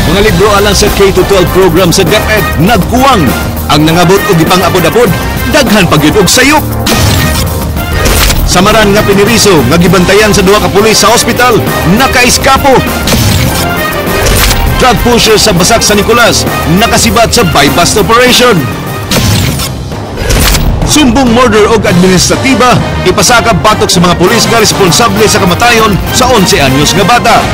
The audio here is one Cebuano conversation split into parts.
Mga libro alang sa K-12 program sa DepEd nagkuwang. Ang nangabot og gipang-apod-apod, daghan pa gyud og sayop. Samaran nga piniriso nga gibantayan sa duha ka pulis sa ospital, nakaiskapo. Drug pusher sa Basak San Nicolas, nakasibat sa buy-bust operation. Sumbong murder og administratiba, ipasakab batok sa mga pulis nga responsable sa kamatayon sa 11 anyos nga bata.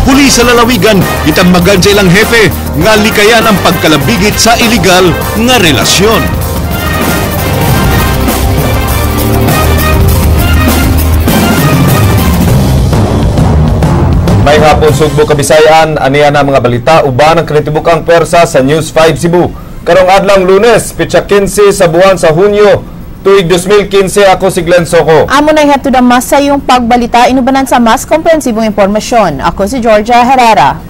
Pulis sa lalawigan, gitambagan sa ilang hepe nga likayan ang pagkalabigit sa illegal nga relasyon. May hapon Sugbo, Kabisayaan, aniya na mga balita uban ang kinatibukang pwersa sa News 5 Cebu. Karong adlawng Lunes, pitsa 15 sa buwan sa Hunyo, tuig 2015, ako si Glenn Soco. Amo na ihatod ang mas sa iyong pagbalita, inubanan sa mas komprehensibong impormasyon. Ako si Georgia Herrera.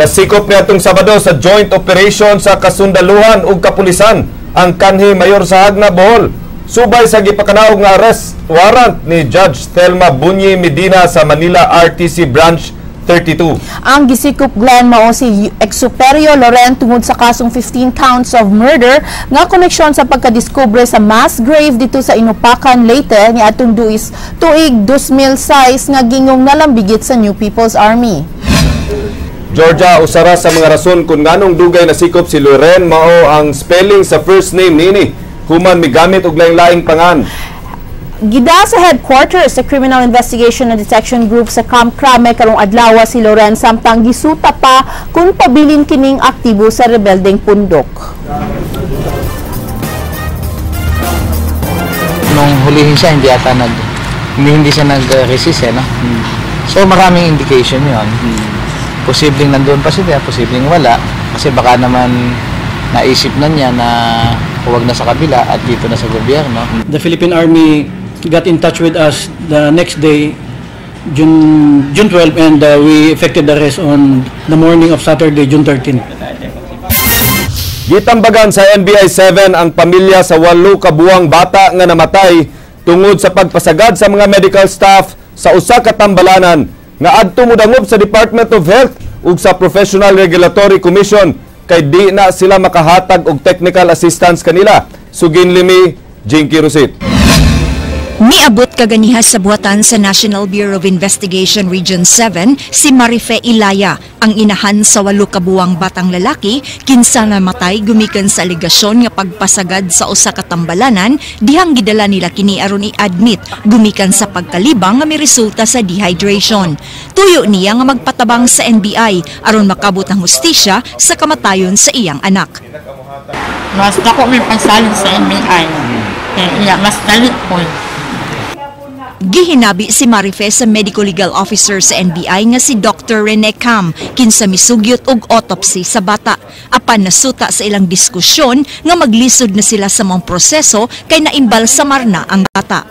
Nasikop niadtong Sabado sa joint operation sa kasundaluhan ug kapulisan ang kanhi mayor sa Jagna, Bohol. Subay sa gipakanaog nga arrest warrant ni Judge Thelma Bunyi Medina sa Manila RTC Branch 32. Ang gisikop, Glenn, mao si Exuperio Loren tungod sa kasong 15 counts of murder nga koneksyon sa pagkadiskubre sa mass grave dito sa Inupakan, Leyte ni atong duis tuig 2006 nga gingong nalambigit sa New People's Army. Georgia, usara sa mga rason kung nganong dugay nasikop si Loren mao ang spelling sa first name nini human migamit og laing-laing pangan. Gida sa headquarters sa Criminal Investigation and Detection Group sa Camp Crame karong adlaw si Loren samtang gisuta pa kung pabilin kining aktibo sa rebeldeng pundok. Nung hulihin siya, hindi ata nag hindi, hindi siya nag-resist eh, no? So maraming indication 'yon. Posibleng nandun pa siya, posibleng wala kasi baka naman naisip na niya na huwag na sa kabila at dito na sa gobyerno. The Philippine Army got in touch with us the next day, June 12, and we effected the arrest on the morning of Saturday, June 13. Gitambagan sa NBI 7 ang pamilya sa 8 ka buwang bata nga namatay tungod sa pagpasagad sa mga medical staff sa usa ka tambalanan nga adto modangop sa Department of Health ug sa Professional Regulatory Commission kay di na sila makahatag og technical assistance kanila. Sugin limi, Jinky Rosit. Miabot kaganiha sa buhatan sa National Bureau of Investigation Region 7 si Marife Ilaya, ang inahan sa 8 ka buwang batang lalaki kinsa namatay gumikan sa alegasyon nga pagpasagad sa usa ka tambalanan dihang gidala nila kini aron i-admit gumikan sa pagkalibang nga miresulta sa dehydration. Tuyo niya nga magpatabang sa NBI aron makabot ang hustisya sa kamatayon sa iyang anak. Mas dako may pagsalin sa NBI. Iya, mas dali po. Gihinabi si Marife sa medical legal officer sa NBI nga si Dr. Rene Cam kinsa misugyot og autopsy sa bata. Apan nasuta sa ilang diskusyon nga maglisod na sila sa mga proseso kay naimbalsamar na ang bata.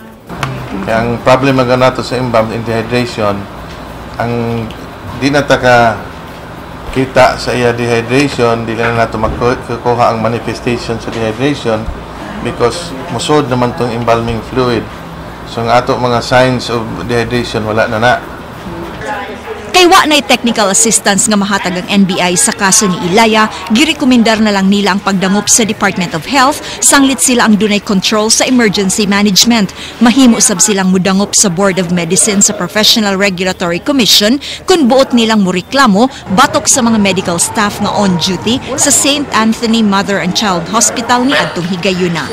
Kaya ang problema nga nato sa imbalm in dehydration, ang di na ta ka kita sa iya dehydration, di na nato makuha ang manifestation sa dehydration because musod naman tong embalming fluid. So ang ato mga signs of dehydration wala na na. Kay wa nay technical assistance nga mahatag ang NBI sa kaso ni Ilaya, girekomendar na lang nila ang pagdangop sa Department of Health sanglit sila ang dunay control sa emergency management. Mahimo sab silang mudangop sa Board of Medicine sa Professional Regulatory Commission kung buot nilang mureklamo batok sa mga medical staff nga on duty sa St. Anthony Mother and Child Hospital ni adtong higayuna.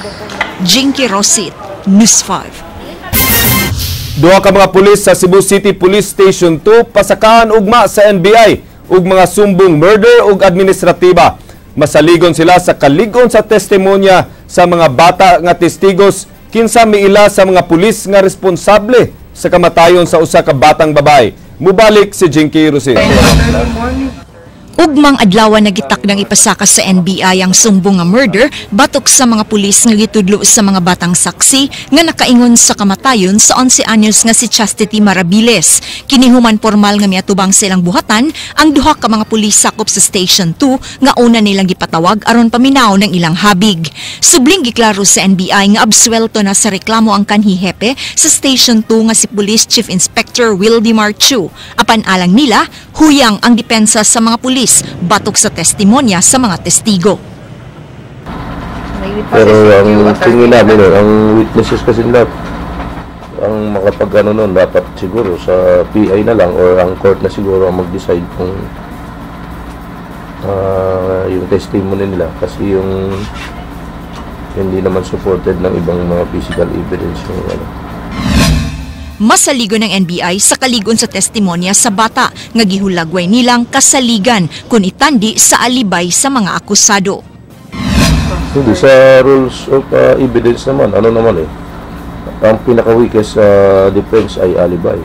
Jinky Rosit, News 5. Duha ka mga pulis sa Cebu City Police Station 2 pasakaan ugma sa NBI ug mga sumbong murder ug administratiba. Masaligon sila sa kaligon sa testimonya sa mga bata nga testigos kinsa miila sa mga pulis nga responsable sa kamatayon sa usa ka batang babae. Mubalik si Jinky Rosit. Ugmang adlaw nagitakdang ipasaka sa NBI ang sumbong nga murder batok sa mga pulis nga gitudlo sa mga batang saksi nga nakaingon sa kamatayon sa 11 anyos nga si Chastity Marabiles. Kini human formal nga miatubang sa ilang buhatan ang duha ka mga pulis sakop sa Station 2 nga una nilang gipatawag aron paminaw ng ilang habig. Subling giklaro sa NBI nga absuelto na sa reklamo ang kanhi hepe sa Station 2 nga si Police Chief Inspector Wildemar Chu. Apan alang nila, huyang ang depensa sa mga pulis batok sa testimonya sa mga testigo. Pero ang tingin namin nun, ang witnesses kasi nila, ang makapag-ano nun, dapat siguro sa PI na lang or ang court na siguro ang mag-decide kung yung testimony nila kasi yung hindi naman supported ng ibang mga physical evidence yung ano. Masaligon ng NBI sa kaligon sa testimonya sa bata nga gihulagway nilang kasaligan kung itandi sa alibay sa mga akusado. Hindi, sa rules of evidence naman, ano naman eh, ang pinaka-weakest sa defense ay alibi.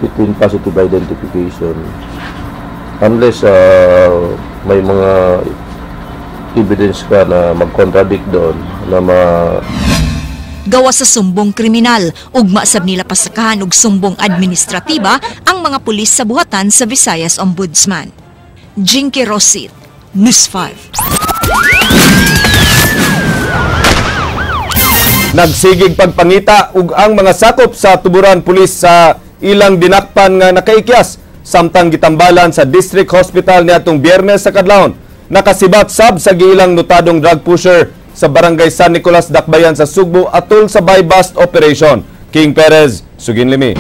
Between positive identification, unless may mga evidence ka na mag-contradict doon, na Gawa sa sumbong kriminal, ugma sab nila pasakahan og sumbong administratiba ang mga pulis sa buhatan sa Visayas Ombudsman. Jinky Rosit, News 5. Nagsigig pagpangita ug ang mga sakop sa Tuburan Pulis sa ilang dinakpan nga nakaikyas samtang gitambalan sa District Hospital niadtong Biyernes sa kadlawon. Nakasibat sab sa giilang notadong drug pusher sa Barangay San Nicolas, Dakbayan sa Sugbo atol sa buy-bust operation. King Perez, Suginlimi.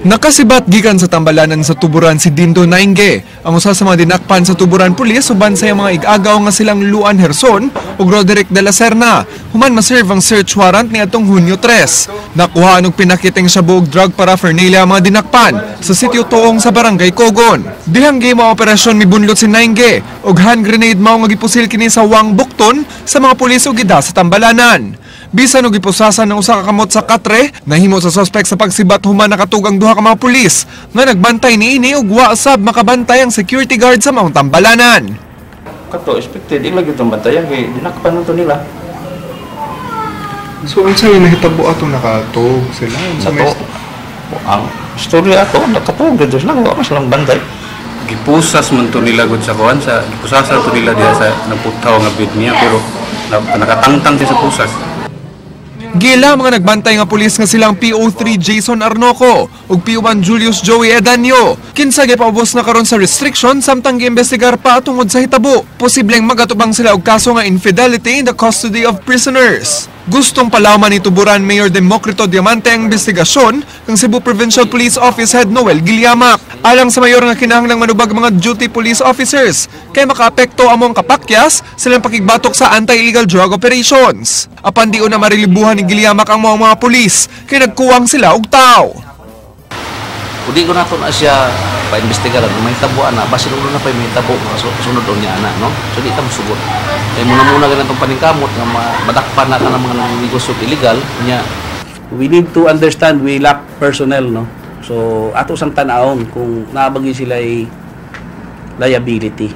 Nakasibat gikan sa tambalanan sa Tuburan si Dindo Nainge, ang usa sa mga dinakpan sa Tuburan Pulis uban sa iyang mga ig-agaw nga silang Luan Herson ug Roderick de la Serna. Human ma-serve ang search warrant niadtong Hunyo 3. Nakuha og pinakiting shabu ug drug paraphernalia ang mga dinakpan sa sitio Toong sa Barangay Kogon. Dihang gihimo ang operasyon mibunlot si Nainge ug hand grenade mao nga gipusil kini sa Wang Bukton sa mga pulis ug gida sa tambalanan. Bisan og gipusasan ng usa ka kamot sa katre, nahimo sa suspect sa pagsibat human nakatugang duha ka mga pulis nga nagbantay niini ug wa sab makabantay ang security guard sa maong tambalanan. Kato expected ila gyud tong bantayan kay dinakpan man to nila. So unsay nahitabo atong nakatug sila? Sa to, ang story ato nakatug gyud sila, wa man silang bantay. Gipusas man to nila gud sa kuan sa gipusasan to nila diha sa naputaw nga bed niya pero nakatangtang siya sa pusas. Gila mga nagbantay nga pulis nga silang PO3 Jason Arnoco ug PO1 Julius Joey Edanyo. Kinsa gipaubos na karon sa restriction samtang giimbestigar pa tungod sa hitabo. Posibleng magatubang sila og kaso nga infidelity in the custody of prisoners. Gustong palawman ni Tuburan Mayor Democrito Diamante ang investigasyon kang Cebu Provincial Police Office Head Noel Gilliamac. Alang sa mayor nga kinahanglang manubag mga duty police officers kay makaapekto among kapakyas silang pakigbatok sa anti-illegal drug operations. Apan di una marilibuhan ni Gilliamac ang mga pulis kay nagkuwang sila og tao. Udi ko nato na siya paimbestigaran kung may tabo ana, basin ulo na pa may tabo sunod niya ana, no? So di ta mosugot. Kay muna-muna ganitong paningkamot nga madakpan na ka ng mga nanginegosyo illegal nya. We need to understand we lack personnel, no? So ato sang tan-awon kung naabagi sila ay liability.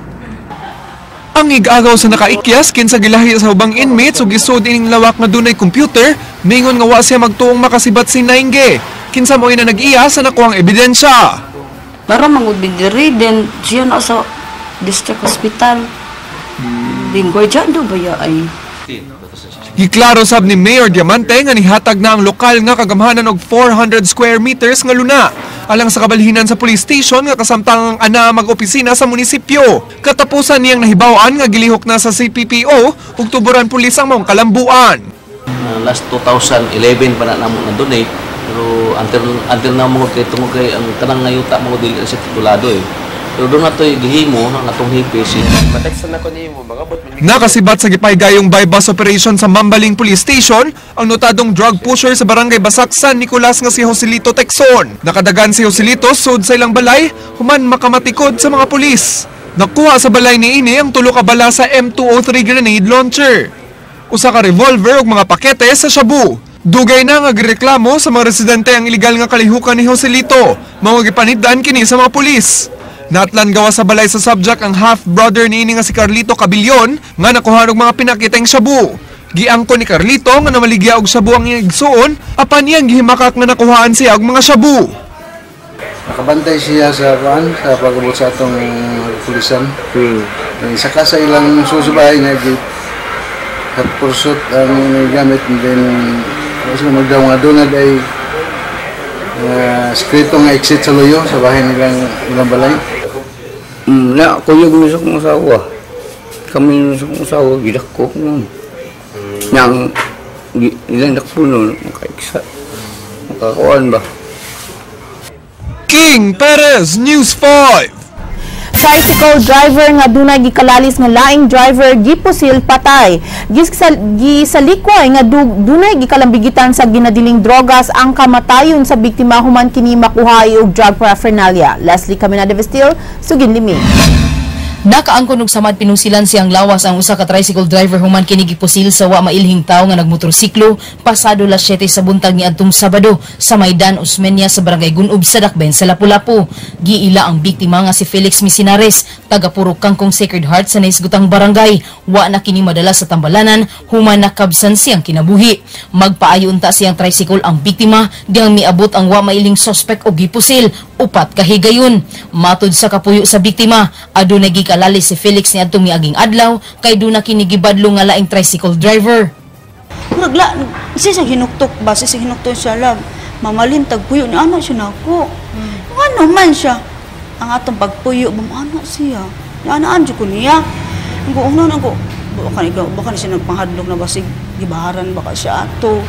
Ang igagaw sa nakaikyas kinsa gilahi sa ubang inmates ug gisud ining lawak nga dunay computer, mingon nga wa siya magtuong makasibat si Nainge. Kinsa mo ina nag-iya sa nakuhang ebidensya. Para mangud diri then siya na sa district hospital. Linggoy dyan do ba ya ay. Giklaro sab ni Mayor Diamante nga nihatag na ang lokal nga kagamhanan og 400 square meters nga luna alang sa kabalhinan sa police station nga kasamtang ang ana mag-opisina sa munisipyo. Katapusan niyang nahibaw-an nga gilihok na sa CPPO ug Tuburan Police ang maong kalambuan. Last 2011 pa na namo na donate pero until now mga kay tungod kay ang kanang ngayuta mga dili na siya titulado eh. Pero doon na to'y gihimo ang atong hipis. Nakasibat sa gipaygayong buy-bust operation sa Mambaling Police Station ang notadong drug pusher sa Barangay Basak, San Nicolas nga si Joselito Texon. Nakadagan si Joselito sud sa ilang balay human makamatikod sa mga pulis. Nakuha sa balay ni ini ang tulo ka bala sa M203 grenade launcher, usa ka revolver ug mga pakete sa shabu. Dugay na nga gireklamo sa mga residente ang illegal nga kalihukan ni Joselito. Mao gipaniddan kini sa mga pulis. Natlan gawa sa balay sa subject ang half-brother niini nga si Carlito Cabilyon nga nakuha og mga pinakiteng shabu. Giangko ni Carlito nga namaligya og shabu ang iyang igsuon apan iyang gihimakak nga nakuhaan siya og mga shabu. Nakabantay siya sa kuan sa pag-abot sa atong pulisan. Saka sa ilang susubay niya hot pursuit ang gamit, and then sila magdaw nga doon ay sekreto nga exit sa luyo sa bahay nilang ilang balay. Na kuyog mi sa akong asawa. Kami sa akong asawa gidako mo. Nang ilang dakpo no makaiksa. Makakuan ba? King Perez, News 5. Tricycle driver nga dunay gikalalis nga laing driver gipusil patay. Gisalikway nga dunay gikalambigitan sa ginadiling drogas ang kamatayon sa biktima human kini makuha og drug paraphernalia. Leslie Caminada Vestil, sugin limi. Nakaangkon og samad pinusilan siyang lawas ang usa ka tricycle driver human kini gipusil sa wa mailhing tawo nga nagmotorsiklo pasado las 7 sa buntag niadtong Sabado sa Maidan Osmeña sa Barangay Gun-ob sa Dakbayan sa Lapu-Lapu. Giila ang biktima nga si Felix Misinares, taga Purok Kangkong Sacred Heart sa naisgutang barangay. Wa na kini madala sa tambalanan human nakabsan siyang kinabuhi. Magpaayo unta siyang tricycle ang biktima diyang miabot ang wa mailing sospek og gipusil upat ka higayon. Matud sa kapuyo sa biktima, adunay gikalali si Felix niadtong miaging adlaw kay duna kini gibadlo nga laing tricycle driver. Murag la siya sa hinuktok ba, siya sa hinuktok siya lag. Mamalin tagpuyo ni ana siya nako. Ano man siya ang atong pagpuyo ba ana siya. Anaan jud ko niya. Ang una nako baka ni siya nagpanghadlok na basig gibaharan baka siya ato.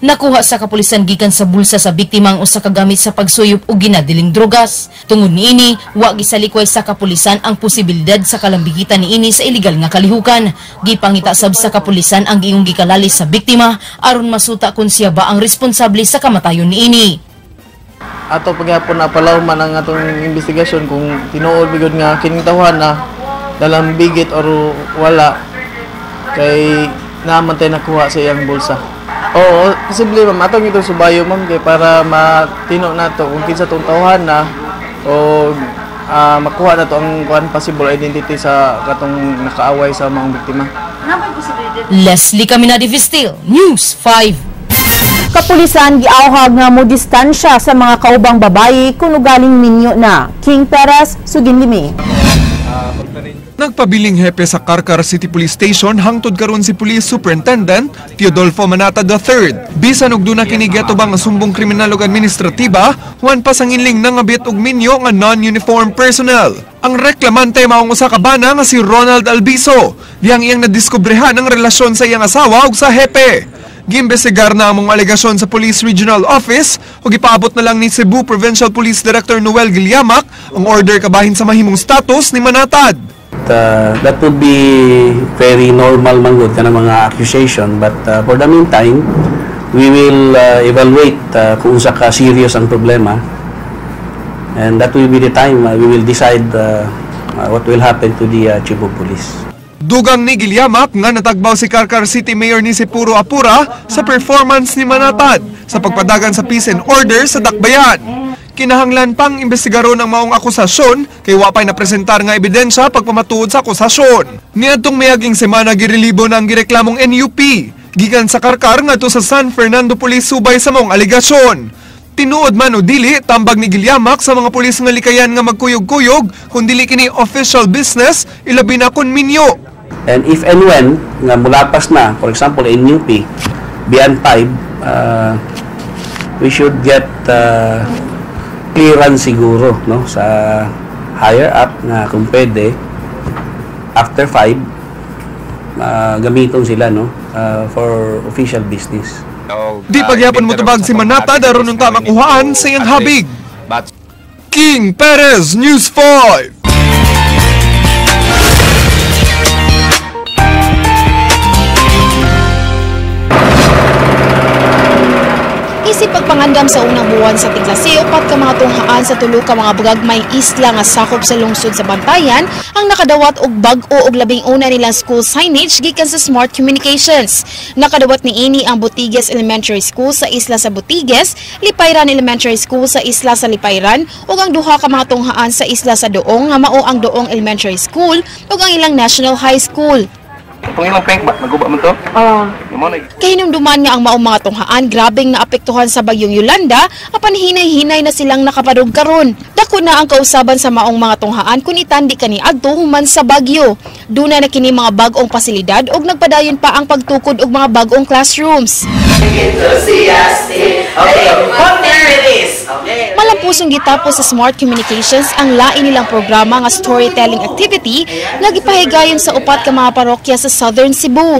Nakuha sa kapulisan gikan sa bulsa sa biktima ang usa ka gamit sa pagsuyop og ginadiling drogas. Tungod niini, wa gisalikway sa kapulisan ang posibilidad sa kalambigitan niini sa iligal nga kalihukan. Gipangita sab sa kapulisan ang giingong gikalalis sa biktima aron masuta kun siya ba ang responsable sa kamatayon niini. Ato pagyapon na palawman ang atong investigasyon kung tinuod bigod nga kining tawhan na dalambigit or wala kay naaman tayo nakuha sa iyang bulsa. Oo, posible ma'am, atong itong subayo ma'am kay para matino nato kung kinsa tong tawhan na o makuha na to ang kuan possible identity sa katong nakaaway sa mga biktima. Leslie Caminada Vestil, News 5. Kapulisan giawhag nga mo distansya sa mga kaubang babayi kung ugaling minyo na. King Perez, sugin limi. Nagpabiling hepe sa Carcar City Police Station hangtod karon si Police Superintendent Teodolfo Manata III. Bisan og duna kini giatubang nga sumbong kriminal ug administratiba, huwan pa sang inling nangabit og minyo nga non-uniform personnel. Ang reklamante maong usa ka bana nga si Ronald Albiso, diyang iyang nadiskubrehan ang relasyon sa iyang asawa ug sa hepe. Giimbestigar na among alegasyon sa Police Regional Office ug ipaabot na lang ni Cebu Provincial Police Director Noel Gilliamac ang order kabahin sa mahimong status ni Manatad. That would be very normal man gud kanang mga accusation, but for the meantime we will evaluate kung unsa ka serious ang problema, and that will be the time we will decide what will happen to the chief of police. Dugang ni Gilliamac nga natagbaw si Carcar City Mayor ni Sipuro Apura sa performance ni Manatad sa pagpadagan sa peace and order sa Dakbayan. Kinahanglan pang imbestigaron ang maong akusasyon kay wa pay napresentar nga ebidensya pagpamatuod sa akusasyon. Niadtong miaging semana girelibo na ang gireklamong NUP gikan sa Carcar ngadto sa San Fernando Police subay sa maong alegasyon. Tinuod man o dili, tambag ni Gilliamac sa mga pulis nga likayan nga magkuyog-kuyog kung dili kini official business, ilabi na kun minyo. And if and when nga mulapas na, for example, NUP beyond 5, we should get clearance siguro, no, sa higher up nga kung pwede after 5 gamiton sila, no, for official business. Di pagyapon motubag si Manatad aron unta makuhaan sa iyang habig. King Perez, News 5. Isip pagpangandam sa unang buwan sa tigklase, upat ka mga tunghaan sa tulo ka mga gagmay isla nga sakop sa lungsod sa Bantayan ang nakadawat og bag-o og 11 nilang school signage gikan sa Smart Communications. Nakadawat niini ang Butigues Elementary School sa isla sa Butigues, Lipayran Elementary School sa isla sa Lipayran ug ang duha ka mga tunghaan sa isla sa Doong nga mao ang Doong Elementary School ug ang ilang National High School. Itong ilang prank ba? Naguba man to? Oo. Kahinumduman nga ang maong mga tunghaan grabeng naapektuhan sa bagyong Yolanda apan hinay-hinay na silang nakapadog karon. Dako na ang kausaban sa maong mga tunghaan kun itandi kani adto human sa bagyo. Duna na kini mga bag-ong pasilidad ug nagpadayon pa ang pagtukod og mga bag-ong classrooms. Enthusiastic. Okay, content release. Okay. Malampusong gitapos sa Smart Communications ang lain nilang programa nga storytelling activity nga gipahigayon sa upat ka mga parokya sa Southern Cebu.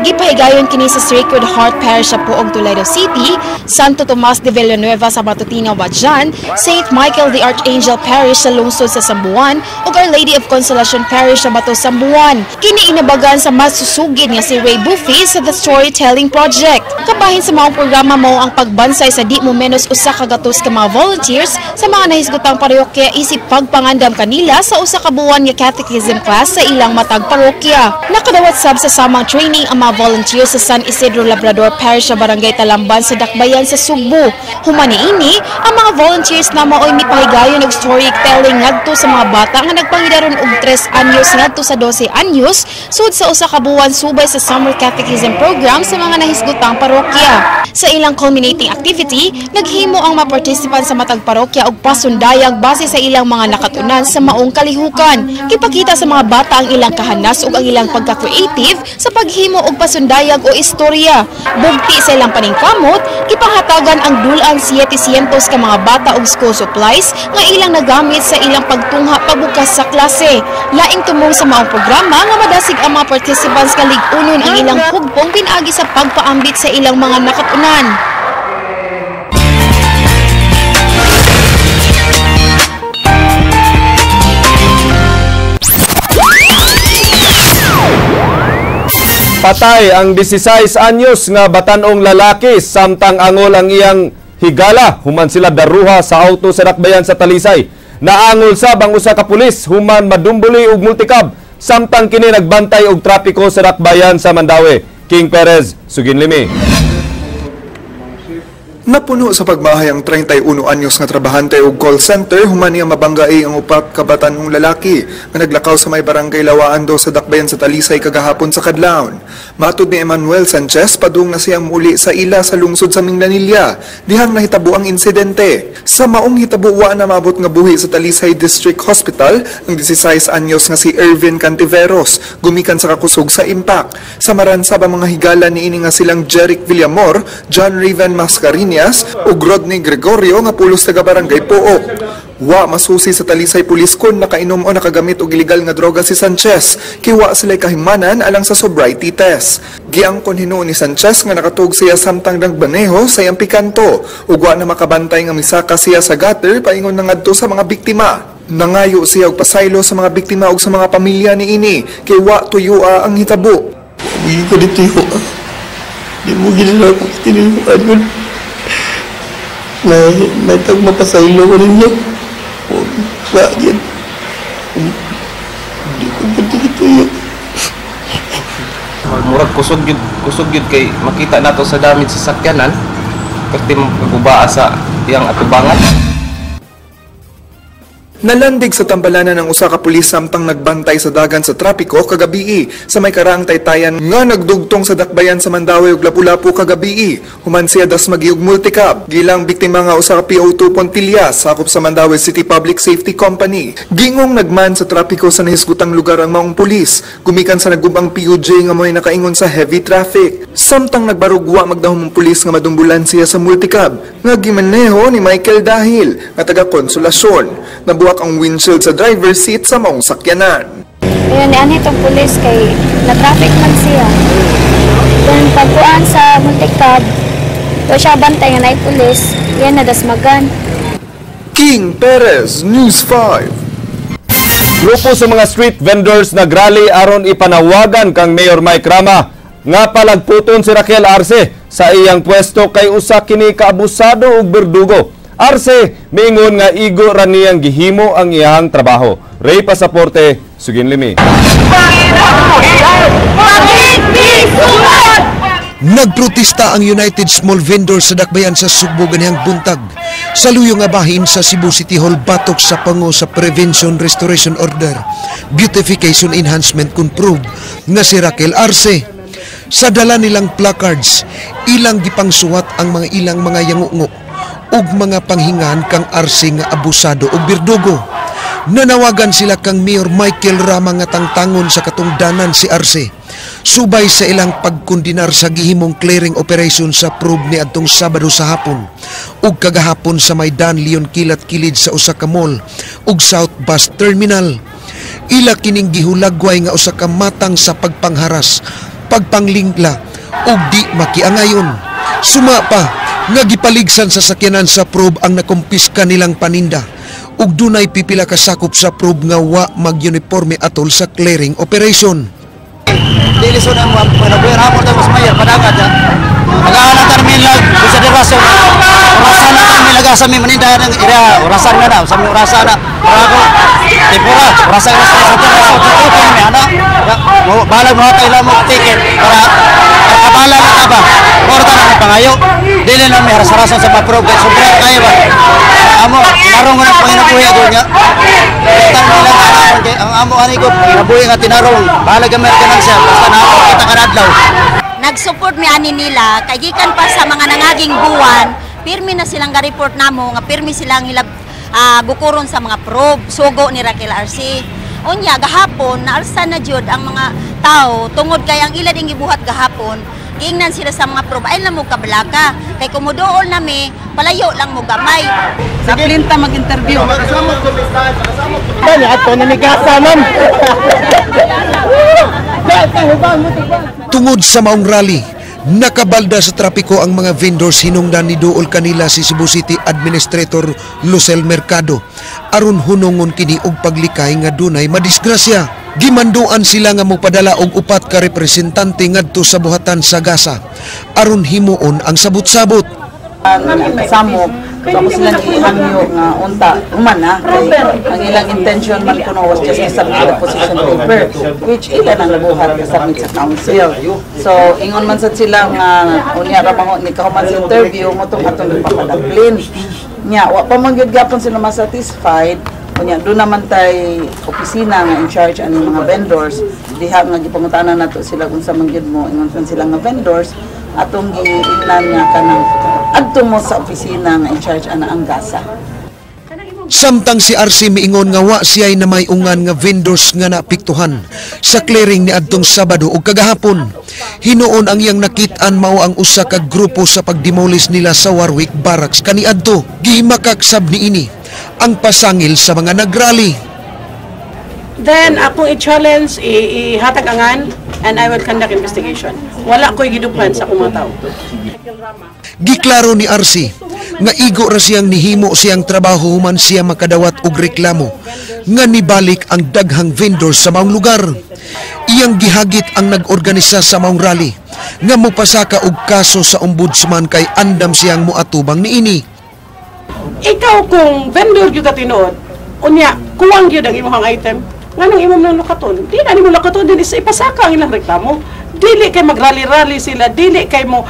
Gipahigayon kini sa Sacred Heart Parish sa Poog, Toledo City, Santo Tomas de Villanueva sa Matutina, Badian, St. Michael the Archangel Parish sa lungsod sa Sambuan ug Our Lady of Consolacion Parish sa Bato, Sambuan. Kini inabagan sa masusugid nga si Ray Buffy sa The Storytelling Project. Kabahin sa maong programa mao ang pagbansay sa di mo menos 100 ka mga volunteers sa mga nahisgutang parokya isip pagpangandam kanila sa usa ka buwan nga catechism class sa ilang matag parokya. Nakadawat sab sa samang training ang mga volunteers sa San Isidro Labrador Parish sa Barangay Talamban sa Dakbayan sa Sugbo. Human niini, ang mga volunteers na maoy mipahigayon og storytelling ngadto sa mga bata nga nagpangidaron og 3 anyos ngadto sa 12 anyos sud sa usa ka buwan subay sa summer catechism program sa mga nahisgutang parokya. Sa ilang culminating activity, naghimo ang mga participants sa matag parokya og pasundayag base sa ilang mga nakatunan sa maong kalihukan. Gipakita sa mga bata ang ilang kahanas ug ang ilang pagka-creative sa paghimo og pasundayag o istorya. Bugti sa ilang paningkamot, gipahatagan ang dulan 700 ka mga bata og school supplies nga ilang nagamit sa ilang pagtungha pagbukas sa klase. Laing tumong sa maong programa nga madasig ang mga participants kalig-unon ang ilang hugpong pinaagi sa pagpaambit sa ilang mga nakatunan. Patay ang 16 anyos nga batanong lalaki samtang angol ang iyang higala human sila daruha sa auto sa Dakbayan sa Talisay. Naangol sab ang usa ka pulis human madumbuli og multicab samtang kini nagbantay og trapiko sa Dakbayan sa Mandaue. King Perez, Suginlimi. Napuno sa pagmahay ang 31 anyos nga trabahante og call center human niya mabanggai ang upat ka batanong lalaki nga naglakaw sa may barangay Lawaan do sa Dakbayan sa Talisay kagahapon sa kadlawon. Matud ni Emmanuel Sanchez, padung na siyang muli sa ila sa lungsod sa Minglanilla dihang nahitabo ang insidente. Sa maong hitabo wa na maabot nga buhi sa Talisay District Hospital ang 16 anyos nga si Irvin Cantiveros gumikan sa kakusog sa impact. Samaran sab ang mga higala niini nga silang Jeric Villamor, John Raven Mascarini ug Rodney Gregorio nga pulos taga barangay Pook. Wa masusi sa Talisay Pulis kon nakainom o nakagamit og ilegal nga droga si Sanchez, kay wa sila'y kahimanan alang sa sobriety test. Giangkon hinuon ni Sanchez nga nakatug siya samtang nagmaneho sa iyang pikanto ug wa na makabantay nga misaka siya sa gutter paingon na ngadto sa mga biktima. Nangayo siya og pasaylo sa mga biktima ug sa mga pamilya niini kay wa tuyua ang hitabo. Di ko dituyo. Di mo ginala ko tinuyuan yun. May tag mapasaylo ko ninyo. Bakit? Hindi ko pwede ituyo. Murag kusog yun kay makita nato sa damage sa sakyanan. Pwede magubaa sa iyang atubangan. Nalandig sa tambalanan ng usa ka pulis samtang nagbantay sa dagan sa trapiko kagabii sa may karaang taytayan nga nagdugtong sa Dakbayan sa Mandaue ug Lapu-Lapu kagabii. Human siya dasmagi og multicab. Gilang biktima nga usa ka PO2 Pontilla sakop sa Mandaue City Public Safety Company. Gingong nagman sa trapiko sa nahisgutang lugar ang maong pulis. Gumikan sa naggubang PUJ nga mo'y nakaingon sa heavy traffic. Samtang nagbarugwa magdahom ang pulis nga madumbulan siya sa multicab nga gimaneho ni Michael Dahil nga taga Konsolasyon. Nabuwak ang windshield sa driver's seat sa maong sakyanan. Ayun, ni itong pulis kay na-traffic man siya. Then pagkuan sa multicab, o siya bantay nga naay pulis, yan nadasmagan. King Perez, News 5. Grupo sa mga street vendors nagrally aron ipanawagan kang Mayor Mike Rama nga palagputon si Raquel Arce sa iyang pwesto kay usa kini kaabusado ug berdugo. Arce miingon nga igo ra niyang gihimo ang iyang trabaho. Ray Pasaporte, Suginlimi. Nagprotesta ang United Small Vendors sa Dakbayan sa Sugbo ganihang buntag sa luyo nga bahin sa Cebu City Hall batok sa pango sa Prevention Restoration Order Beautification Enhancement kun prove nga si Raquel Arce. Sa dala nilang placards, ilang gipangsuwat ang mga ilang mga yangungo ug mga panghingan kang Arce nga abusado ug birdugo. Nanawagan sila kang Mayor Michael Rama nga tangtangon sa katungdanan si Arce. Subay sa ilang pagkundinar sa gihimong clearing operation sa probe ni adtong Sabado sa hapon ug kagahapon sa Maidan Leon Kilat kilid sa usa ka mall ug South Bus Terminal. Ila kining gihulagway nga usa ka matang sa pagpangharas, pagpanglingla ug di makiangayon. Suma pa nga gipaligsan sa sakyanan sa probe ang nakumpiska nilang paninda ug dunay pipila ka sakop sa probe nga wa mag-uniforme atol sa clearing operation. Dili so na mo panabuhay ramon ta mas mayor padangat ya. Pag-aalan ta milag konsiderasyon. Orasan na ta milaga sa mi maninda ng ira, orasan na na, sa mi orasan na. Para ko tempura, orasan na sa sa tutupan mi ana. Mo balag mo tay mo ticket para kabala na ta ba. Porta na pangayo. Dili na mi haras-harasan sa pa-probe kay sobra kayo ba. Amo tinarong ko ng panginabuhi doon niya. Ang amo ani ko panginabuhi nga tinarong. Balag kami kanan siya basta na ako kita kanadlaw. Nag-support mi ani nila kay gikan pa sa mga nangaging buwan, pirmi na silang ga-report namo nga pirmi silang hilab gukuron sa mga probe sugo ni Raquel Arce. Unya gahapon naalsa na jud ang mga tao tungod kay ang ila ding gibuhat gahapon. Giingnan sila sa mga probe, ay lang mo kabalaka. Kay kumuduol nami, palayo lang mo gamay. Sa Plinta mag-interview. Tungod sa maong rally, nakabalda sa trapiko ang mga vendors hinungdan ni duol kanila si Cebu City Administrator Lucel Mercado aron hunongon kini og paglikay nga dunay madisgrasya. Gimanduan sila nga mopadala og upat ka representante ngadto sa buhatan sa Gasa aron himuon ang sabot-sabot. Samok, so ako silang ihangyo nga unta, human na, kay ang ilang intention man kuno was just to submit the position paper, which ila nang nabuhat na submit sa council. So, ingon man sad sila nga, unya ra mango ni kahuman sa interview, mo tong atong ipapadagplin. Nya, wa pa man gyud gapon sila masatisfied. Unya, doon naman tay opisina nga in charge ani mga vendors. Diha nga gipangutana nato sila kung sa man gyud mo, ingon man sila nga vendors, atong giingnan nga kanang adto mo sa opisina nga in charge ana ang Gasa. Samtang si Arce miingon nga wa siya'y namayungan nga vendors nga naapektuhan sa clearing ni adtong Sabado ug kagahapon. Hinuon ang iyang nakit-an mao ang usa ka grupo sa pagdemolis nila sa Warwick Barracks kaniadto. Gihimakak sab niini ang pasangil sa mga nagrally. Then akong i-challenge, ihatag angan, and I will conduct investigation. Wala ko'y giduphan sa akong mga tao. Giklaro ni Arce nga igo ra siyang nihimo siyang trabaho human siya makadawat og reklamo nga nibalik ang daghang vendors sa maong lugar. Iyang gihagit ang nag-organisa sa maong rally nga mopasaka og kaso sa ombudsman kay andam siyang moatubang niini. Ikaw kung vendor gyud ka tinuod, unya kuwang gyud ang imong item, nganong imong nang lakaton? Di na nimo lakaton din isa ipasaka ang ilang reklamo. Dili kay magrally-rally sila, dili kay mo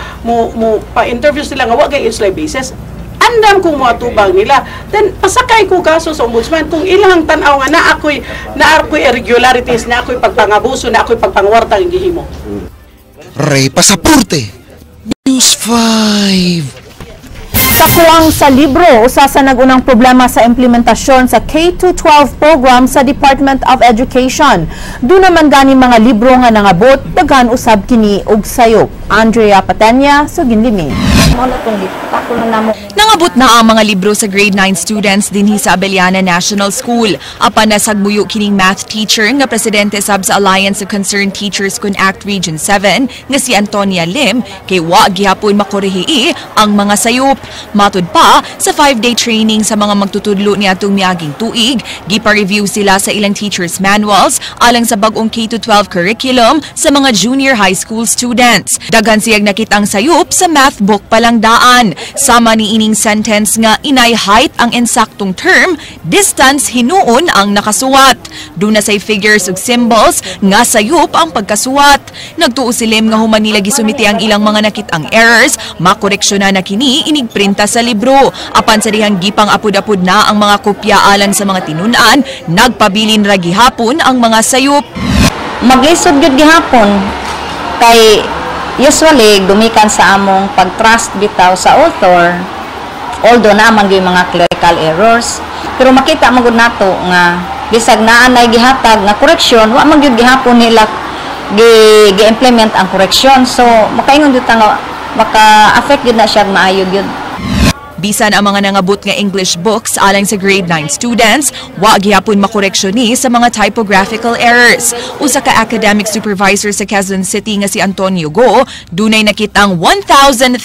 pa-interview sila nga wa kay insly basis. Andam kung moatubang nila. Then pasakay ko kaso sa ombudsman kung ilang tan-aw nga naa ako'y irregularities, na ako'y pagpangabuso, na ako'y pagpangwarta ang gihimo. Ray Pasaporte, News 5. Sa kuwang sa libro, usa sa nagunang problema sa implementasyon sa K-12 program sa Department of Education. Doon naman gani mga libro nga nangabot, daghan usab kini og sayop. Andrea Patenya, Suginlimi. Mao na tong gitako na namo. Nangabot na ang mga libro sa grade 9 students dinhi sa Abellana National School. Apan nasagbuyo kining math teacher nga presidente sab sa Alliance of Concerned Teachers kun Act Region 7 nga si Antonia Lim kay wa gihapon makorehi ang mga sayop. Matud pa sa 5-day training sa mga magtutudlo niadtong miaging tuig, gipa-review sila sa ilang teachers manuals alang sa bag-ong K-12 curriculum sa mga junior high school students. Daghan siyang nakitang sayop sa math book pa lang daan. Sama ni ining sentence nga inay height ang ensaktong term, distance hinuon ang nakasuwat. Duna say figures ug symbols nga sayop ang pagkasuwat. Nagtuo si Lim nga human nila gisumiti ang ilang mga nakitang errors, makoreksyonan na kini inigprinta sa libro. Apan sa dihang gipang apud-apud na ang mga kopya alang sa mga tinun-an, nagpabilin ra gihapon ang mga sayop. Maglisod gyud gihapon kay usually gumikan sa among pag-trust bitaw sa author, although naa man gyud mga clerical errors, pero makita man gud nato nga bisag naa nay gihatag nga correction, wa man gyud gihapon nila gi-implement ang correction. So makaingon gyud ta nga maka-affect gyud na siya maayo gyud. Bisan ang mga nangabot nga English books alang sa grade 9 students, wa gihapon makoreksyon ni sa mga typographical errors. Usa ka academic supervisor sa Quezon City nga si Antonio Go, dunay nakitang 1,300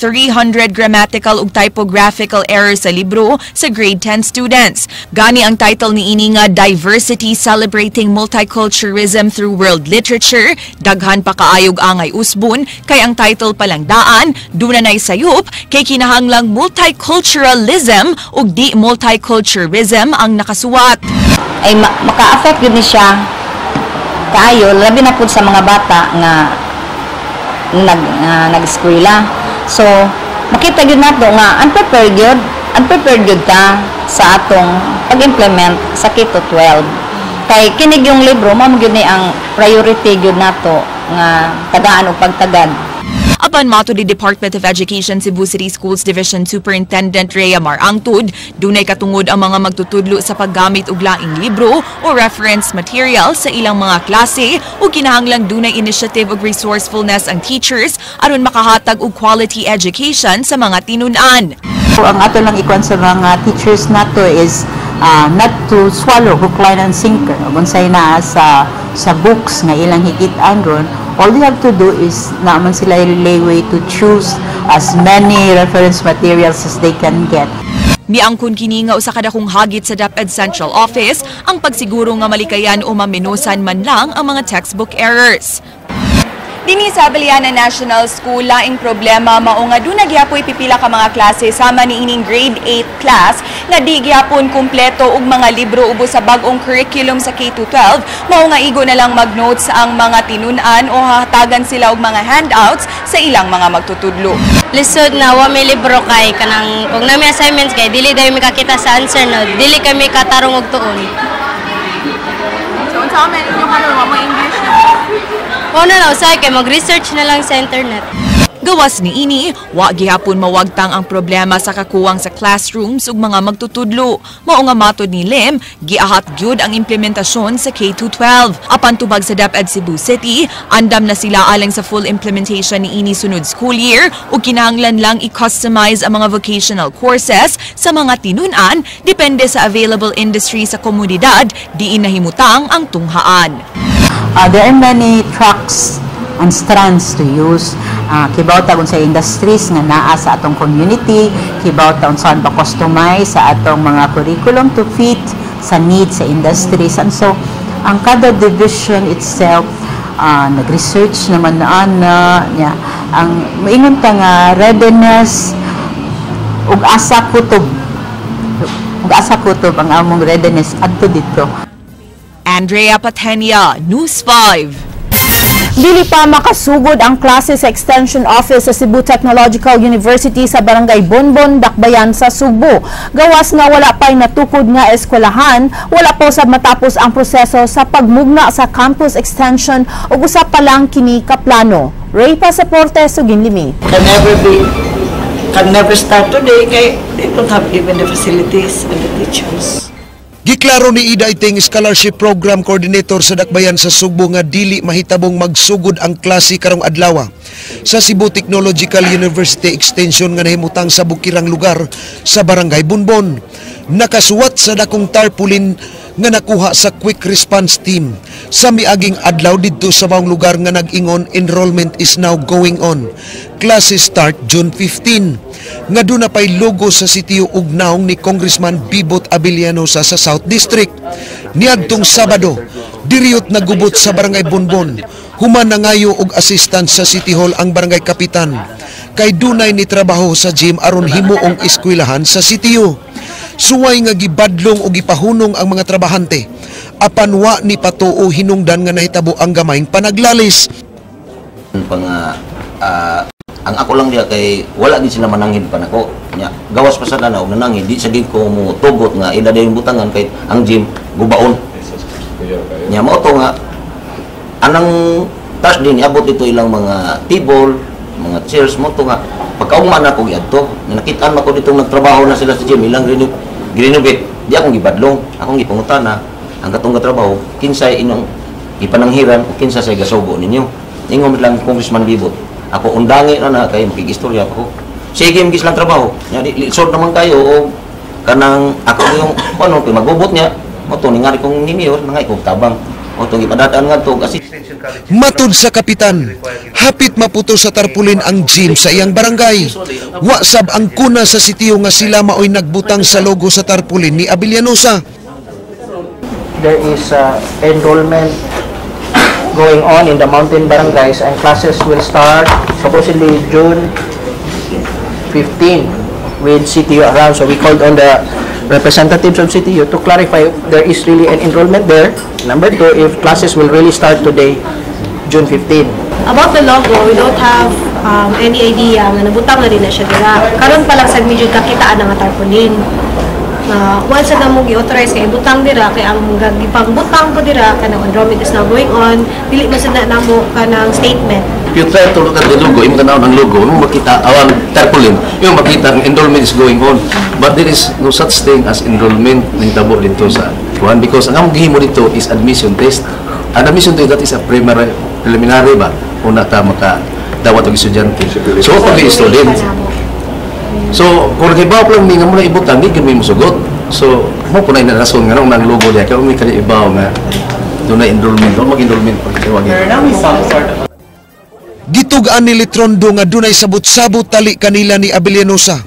grammatical ug typographical errors sa libro sa grade 10 students. Gani ang title ni ini nga Diversity Celebrating Multiculturalism Through World Literature, daghan pa kaayog angay usbon kay ang title pa lang daan, duna nay sayop kay kinahanglang multiculturalism ug di multiculturalism ang nakasuwat. Ay maka-affect gyud ni siya kaayo, labi na pud sa mga bata nga nag-eskwela. So makita gyud nato nga unprepared gyud ta sa atong pag-implement sa K-12. Kay kinig yung libro, mao gyud ni ang priority gyud nato nga tagaan og pagtagad. Apan mato di Department of Education Cebu City Schools Division Superintendent Rhea Marangtud, dunay katungod ang mga magtutudlo sa paggamit og laing libro o reference material sa ilang mga klase ug kinahanglang dunay initiative ug resourcefulness ang teachers aron makahatag og quality education sa mga tinun-an. So, ang ato lang ikuan sa mga teachers nato is not to swallow hook, line, and sinker. Unsay naa sa books nga ilang higit-an ron, all they have to do is naman sila leeway to choose as many reference materials as they can get. Miangkon kini nga usa ka dakong hagit sa DepEd Central Office ang pagsiguro nga malikayan o maminusan man lang ang mga textbook errors. Dinhi sa Abellana National School, laing problema mao nga duna gyapoy pipila ka mga klase sama ni ining grade 8 class nga di gyapon kumpleto og mga libro ubos sa bag-ong curriculum sa K-12, mao nga igo na lang mag-notes ang mga tinun-an o hatagan sila og mga handouts sa ilang mga magtutudlo. Lisod na wa may libro kay kanang kung nami assignments kay dili dayon makakita sa answer no, dili kami katarong og tuon. So unsa man inyo karon, wa mo English na? O na lang, usahay kay mag-research na lang sa internet. Gawas ni ini, wa gihapon mawagtang ang problema sa kakuwang sa classrooms ug mga magtutudlo. Mao nga matod ni Lim, giahat gyud ang implementasyon sa K-12. Apan tubag sa DepEd Cebu City, andam na sila alang sa full implementation ni ini sunod school year ug kinahanglan lang i-customize ang mga vocational courses sa mga tinun-an depende sa available industry sa komunidad, diin nahimutang ang tunghaan. There are many tracks and strands to use. Kibaw ta sa industries nga naa sa atong community, kibaw ta unsa ba customize sa atong mga curriculum to fit sa needs sa industries. And so, ang kada division itself, nag-research naman na ana niya. Ang maingon ta nga readiness ug asa kutob ang among readiness adto dito. Andrea Patenia, News 5. Dili pa makasugod ang klase sa Extension Office sa Cebu Technological University sa Barangay Bonbon, Dakbayan sa Sugbo. Gawas nga wala pa'y natukod nga eskwelahan, wala pa usab matapos ang proseso sa pagmugna sa campus extension ug usa pa lang kini ka plano. Ray Pasaporte, Suginlimi. Can never be, can never start today kay they don't have even the facilities and the teachers. Giklaro ni Ida Iting, Scholarship Program Coordinator sa Dakbayan sa Sugbo, nga dili mahitabong magsugod ang klase karong adlaw sa Cebu Technological University Extension nga nahimutang sa bukirang lugar sa Barangay Bonbon. Nakasuwat sa dakong tarpaulin nga nakuha sa Quick Response Team sa miaging adlaw didto sa maong lugar nga nag-ingon, "Enrollment is now going on. Classes start June 15." Nga duna pay logo sa sitio ug naong ni Congressman Bibot Abellanosa sa South District. Niadtong Sabado, diriyot nagubot sa Barangay Bonbon human nangayo og assistance sa City Hall ang barangay kapitan kay dunay ni trabaho sa gym aron himuong eskwelahan sa sitio. Suway nga gibadlong o gipahunong ang mga trabahante apan wa ni patuo hinungdan nga nahitabo ang gamayng panaglalis. Pang ang ako lang diya kay wala gid sila mananghid pa nako. Nya gawas pa sa lanaw nananghid, di sa gid ko mo tugot nga ila dayon butangan kay ang gym gubaon. Nya mao to nga anang taas din iabot dito ilang mga table, mga chairs mo to nga pagkaugma na ko giadto, nakitaan man ko dito nagtrabaho na sila sa gym, ilang renovate, di akong gibadlong, akong gipangutana ang katong gatrabaho kinsay inong gipananghiran o kinsa say gasugo ninyo. Ingon lang Congressman Bibot. Ako undangi na na kay makigistorya ko. Sige gis lang trabaho. Nya di lisod naman kayo o kanang ako yung ano kay magubot niya. Mo to ningari kong ni mayor mga ikog tabang. O tong gipadadaan ngadto kasi. Matud sa kapitan, hapit maputo sa tarpulin ang gym sa iyang barangay. Wa sab ang kuna sa sitio nga sila maoy nagbutang sa logo sa tarpulin ni Abellanosa. There is enrollment going on in the mountain barangays and classes will start supposedly June 15 with CTU around. So we called on the representatives of CTU to clarify if there is really an enrollment there. Number two, if classes will really start today, June 15. About the logo, we don't have any idea nga nabutang na rin na siya dira. Karon pa lang sa medyo kakitaan nga tarpaulin. Once na mo gi-authorize kay ibutang dira kay ang gipangbutang ko dira kanang enrollment is now going on, dili man sad na namo kanang statement. If you try to look at the logo, imo tan ang logo, imo makita awang tarpaulin, imo makita ang enrollment is going on. But there is no such thing as enrollment nahitabo dito sa kuan because ang among gihimo dito is admission test. Ang admission test, that is a primary, preliminary ba una ta maka dawat og estudyante. So pag student. So kung nagibaw pa lang mi nga muna ibutang, di gyud mi mosugot. So mo po na rason nga nang logo diya kay umi kali ibaw nga doon na enrollment o mag-enrollment pag. Gitug-an ni Litrondo nga dunay sabot-sabot tali kanila ni Abellanosa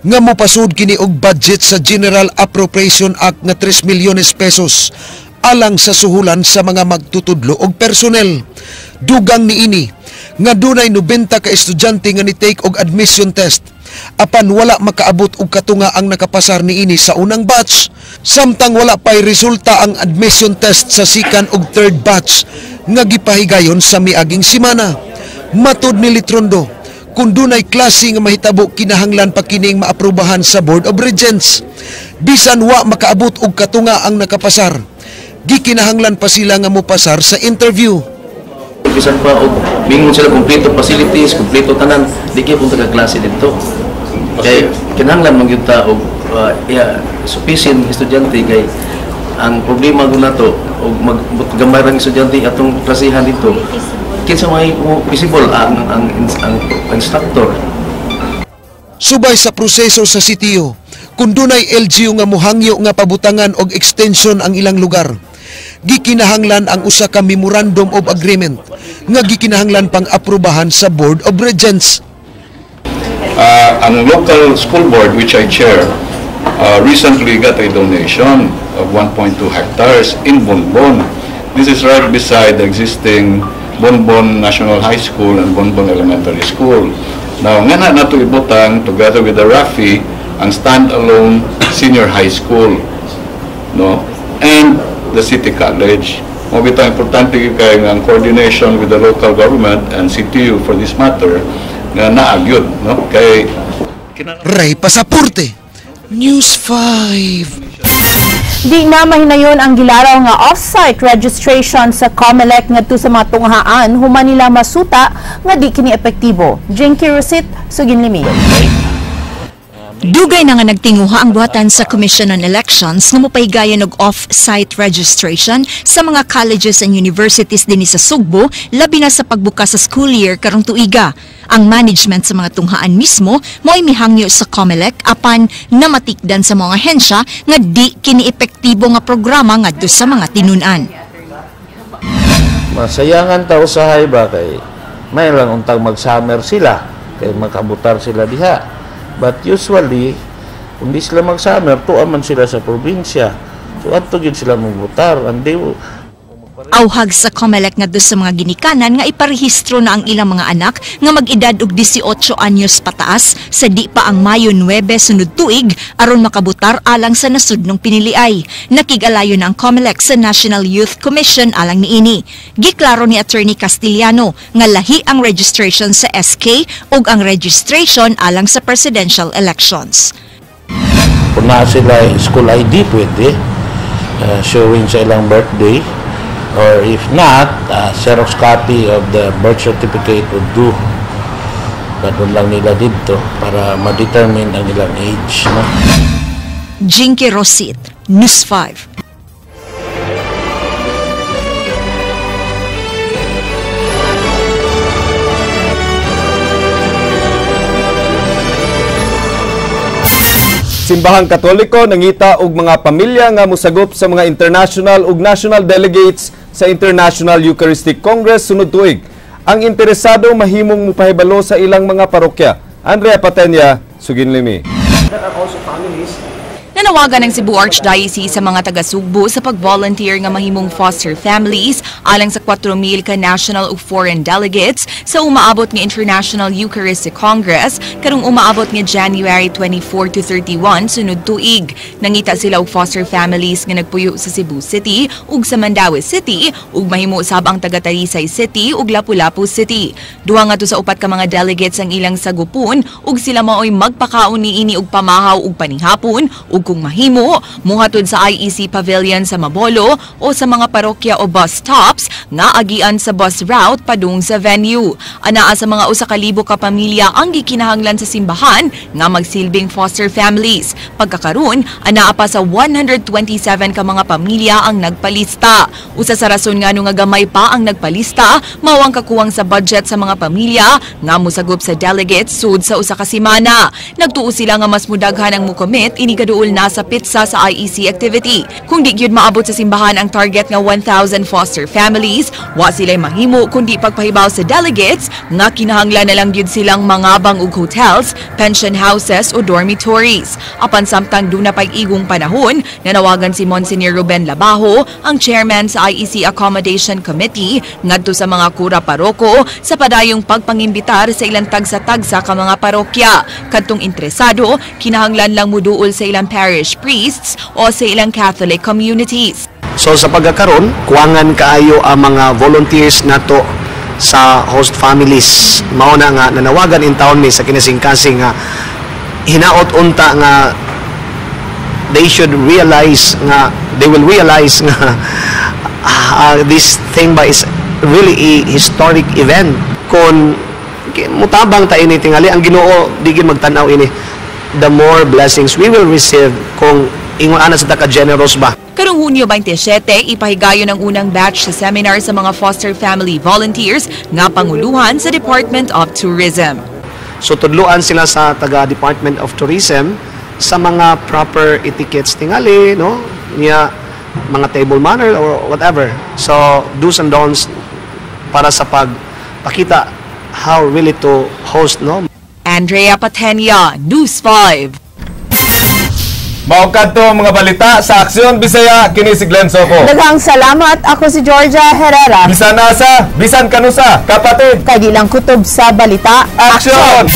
nga mopasud kini og budget sa General Appropriation Act nga 3 milyones pesos alang sa suhulan sa mga magtutudlo og personnel. Dugang niini nga dunay 90 ka estudyante nga ni-take og admission test apan wala makaabot og katunga ang nakapasar niini sa unang batch, samtang wala pay resulta ang admission test sa second ug third batch nga gipahigayon sa miaging simana. Matud ni Litrondo, kung dunay klase nga mahitabo, kinahanglan pa kining maaprubahan sa Board of Regents. Bisan wa makaabot og katunga ang nakapasar, gikinahanglan pa sila nga mopasar sa interview. Bisan pa og mingon sila kompleto facilities, kompleto tanan, di gyud punta ka klase dito. Kay kinahanglan man gyud ta og yeah, sufficient estudyante kay ang problema gud nato og mag gamay rang estudyante atong klasihan dito. Kinsa may visible ang instructor. Subay sa proseso sa sitio, kung dunay LGU nga muhangyo nga pabutangan og extension ang ilang lugar, gikinahanglan ang usa ka memorandum of agreement nga gikinahanglan pang aprubahan sa Board of Regents. Ang local school board, which I chair, recently got a donation of 1.2 hectares in Bonbon. This is right beside the existing Bonbon National High School and Bonbon Elementary School. Now, nga na nato ibutang together with the RAFI ang standalone senior high school, no? And the city college. Mao bitaw importante kay nga ang coordination with the local government and CTU for this matter nga naa gyud, no? Kay Ray Pasaporte, News 5. Di na mahinayon ang gilaraw nga off-site registration sa COMELEC ngadto sa mga tunghaan human nila masuta nga di kini epektibo. Jinky Rosit, sugin limi. Dugay na nga nagtinguha ang buhatan sa Commission on Elections nga mopahigayon og off-site registration sa mga colleges and universities dinhi sa Sugbo, labi na sa pagbukas sa school year karong tuiga. Ang management sa mga tunghaan mismo mo'y mihangyo sa COMELEC apan namatikdan sa mga ahensya nga di kini epektibo nga programa ngadto sa mga tinun-an. Masayangan ta usahay ba kay may lang untang mag-summer sila kay makabutar sila diha. But usually, kung di sila mag-summer, tuwa man sila sa probinsya. So, adto gyud sila mubutar. And they, Auhag sa COMELEC ngadto sa mga ginikanan nga iparehistro na ang ilang mga anak nga mag-edad og 18 anyos pataas sa di pa ang Mayo 9 sunod tuig aron makabutar alang sa nasudnong piniliay. Nakig-alayo na ang COMELEC sa National Youth Commission alang niini. Giklaro ni Attorney Castillano nga lahi ang registration sa SK ug ang registration alang sa presidential elections. Kung naa sila school ID, pwede showing sa ilang birthday. Or if not, Xerox copy of the birth certificate would do. Ganun lang nila dito para ma-determine ang ilang age. No? Jinky Rosit, News 5. Simbahang Katoliko nangita og mga pamilya nga mosagop sa mga international ug national delegates sa International Eucharistic Congress sunod tuig. Ang interesado mahimong mopahibalo sa ilang mga parokya. Andrea Patenya, Suginlimi. There are also families. Nanawagan ng Cebu Archdiocese sa mga taga-Sugbo sa pag-volunteer nga mahimong foster families alang sa 4,000 ka national ug foreign delegates sa umaabot nga International Eucharistic Congress karong umaabot nga January 24 to 31 sunod tuig. Nangita sila og foster families nga nagpuyo sa Cebu City ug sa Mandaue City ug mahimo sab ang taga Talisay City ug Lapu-Lapu City. Duha ngadto sa 4 ka mga delegates ang ilang sagupon ug sila maoy magpakaon niini og pamahaw ug panihapon ug kung mahimo, muhatod sa IEC Pavilion sa Mabolo o sa mga parokya o bus stops nga agian sa bus route padung sa venue. Anaa sa mga 1,000 ka pamilya ang gikinahanglan sa simbahan nga magsilbing foster families. Pagkakaron, anaa pa sa 127 ka mga pamilya ang nagpalista. Usa sa rason ngano nga gamay pa ang nagpalista, mao ang kakuwang sa budget sa mga pamilya nga mosagop sa delegates sud sa usa ka semana. Nagtuo sila nga mas mudaghan ang mukomit ini kaduol na sa pizza sa IEC activity. Kung di gyud maabot sa simbahan ang target nga 1,000 foster families, wa sila'y mahimo kundi pagpahibaw sa delegates nga kinahanglan na lang gyud silang mangabang og hotels, pension houses o dormitories. Apan samtang duna pay igong panahon, nanawagan si Monsignor Ruben Labajo, ang chairman sa IEC Accommodation Committee, ngadto sa mga kura paroko sa padayong pagpangimbitar sa ilang tagsa-tagsa ka mga parokya. Kadtong interesado, kinahanglan lang muduol sa ilang parish priests o sa ilang Catholic communities. So sa pagkakaron, kuwangan kaayo ang mga volunteers nato sa host families. Mao na nga nanawagan in town mi sa kinasingkasing nga hinaot unta nga they should realize nga they will realize nga this thing ba is really a historic event. Kung mutabang ta ini tingali ang Ginoo di gid magtan-aw ini, the more blessings we will receive kung ingon ana sa taka generous ba. Karong Hunyo 27, ipahigayon ang unang batch sa seminar sa mga foster family volunteers nga panguluhan sa Department of Tourism. So tudluan sila sa taga Department of Tourism sa mga proper etiquettes tingali, no? Niya mga table manner or whatever. So do's and don'ts para sa pagpakita how really to host, no? Andrea Patenia, News 5. Mao kadto mga balita sa Aksyon Bisaya, kini si Glenn Soco. Daghang salamat. Ako si Georgia Herrera. Bisan asa, bisan kanusa, kapatid. Kay di lang kutob sa balita. Aksyon!